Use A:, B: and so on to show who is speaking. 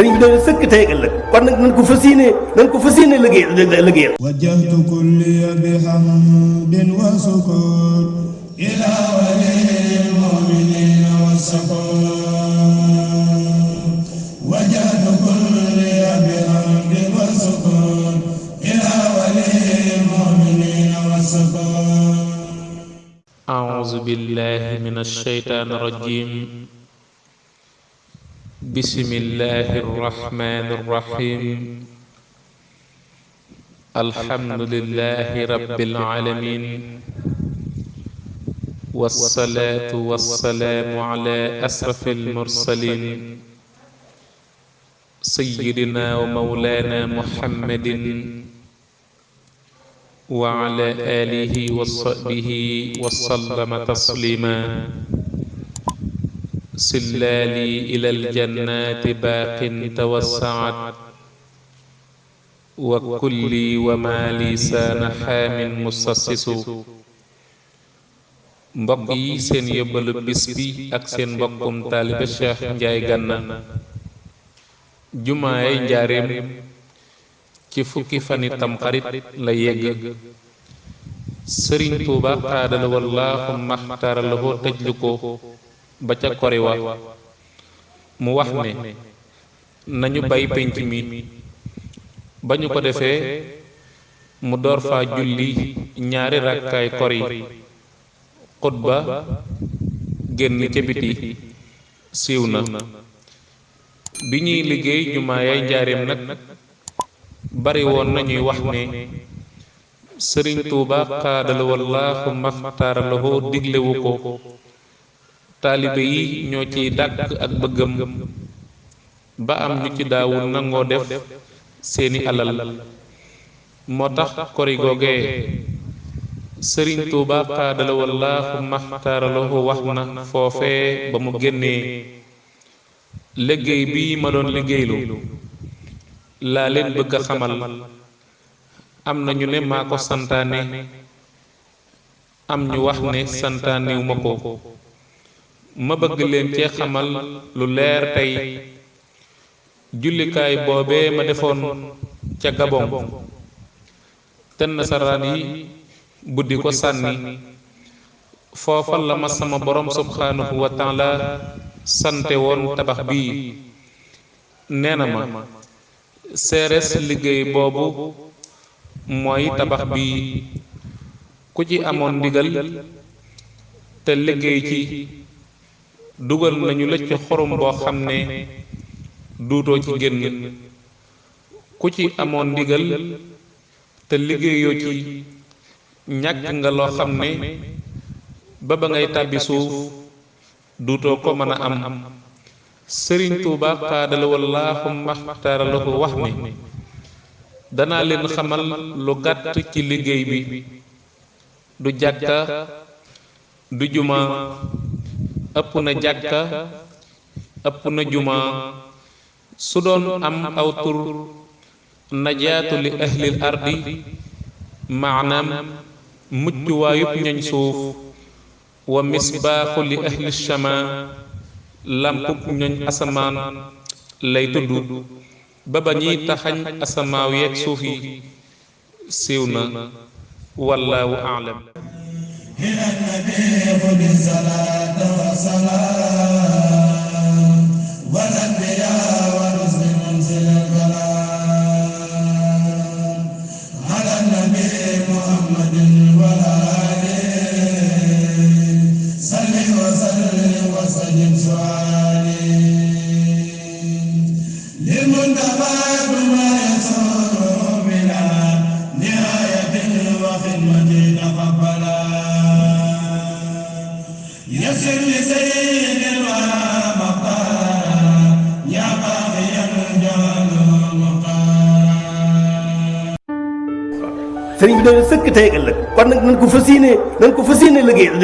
A: sëriñ bi doon sëkk tey ak ëllëg kon nag nañ ko fas yéene liggéeyal
B: wajjahtu kulliya bi hamdin wa sukur ila waliyil mu'minina wa sakur wajjahtu kulliya bi hamdin wa sukur ila waliyil mu'minina wa sakur.
C: أعوذ بالله من الشيطان الرجيم بسم الله الرحمن الرحيم الحمد لله رب العالمين والصلاة والسلام على أشرف المرسلين سيدنا ومولانا محمد وعلى آله وصحبه وسلم تسليما سلالي إلى الجنات باق توسعت وكلي وما لي سان حام مسسس mbokk yi seen yóbbalu bis bi ak seen mbokkum taalibe Cheikh Ndiaye Gana jumaay njaareem ci fukki fani tamxarit la yegg sëriñ Tuuba xaadala wallaahu maxtaaralahoo tëjlu ko ba ca koriwa mu wax ne nañu bay penc mi ba ñu ko defee mu door fa julli ñaari rakkaay kori xutba génn ca biti siiw na bi ñuy liggéey jumaa yaay njaareem nag bari woon nañuy wax ne sëriñ Tuuba xaadala wallaahu maxtaaralahoo diglewu ko taalibe yi ñoo ciy dàkk ak bëggam ba am ñu ci daawul nangoo def seeni alal moo tax kori googee sëriñ Tuuba xaadala wallaahu maxtaaralahoo wax na foofee ba mu génnee liggéey bi ma doon liggéeylu laa leen bëgg a xamal am na ñu ne maa ko santaane am ñu wax ne santaanewu ma ko ma bëgg leen cee xamal lu leer tey jullikaay boobee ma defoon ca Gabon te nasaraan yi buddi ko sànni foofa la ma sama borom subhaanahu wa taala sante woon tabax bii nee na ma seeres liggéey boobu mooy tabax bi ku ci amoon ndigal te liggéey ci dugal nañu la ci xorum boo xam ne duutoo ci génn ku ci amoon ndigal te liggéeyoo ci ñàkk nga loo xam ne ba ngay tàbbi suuf duutoo ko mën a am sëriñ Tuuba xaadala wallaahu maxtaaralahu wax ne danaa leen xamal lu gàtt ci liggéey bi du jàkka du juma ëpp na jàkka ëpp na juma su doon am aw tur najaatu li ahlil ardi maanaam muccuwaayub ñoñ suuf wa misbaaxu li ahli shama lampub ñoñ asamaan lay tudd ba ñuy taxañ asamaaw yeeg suuf yi siiw na wallaahu aalam.
A: sëriñ bi doon sëkk tey ak ëllëg kon nag nañ ko fas yéene liggéeyal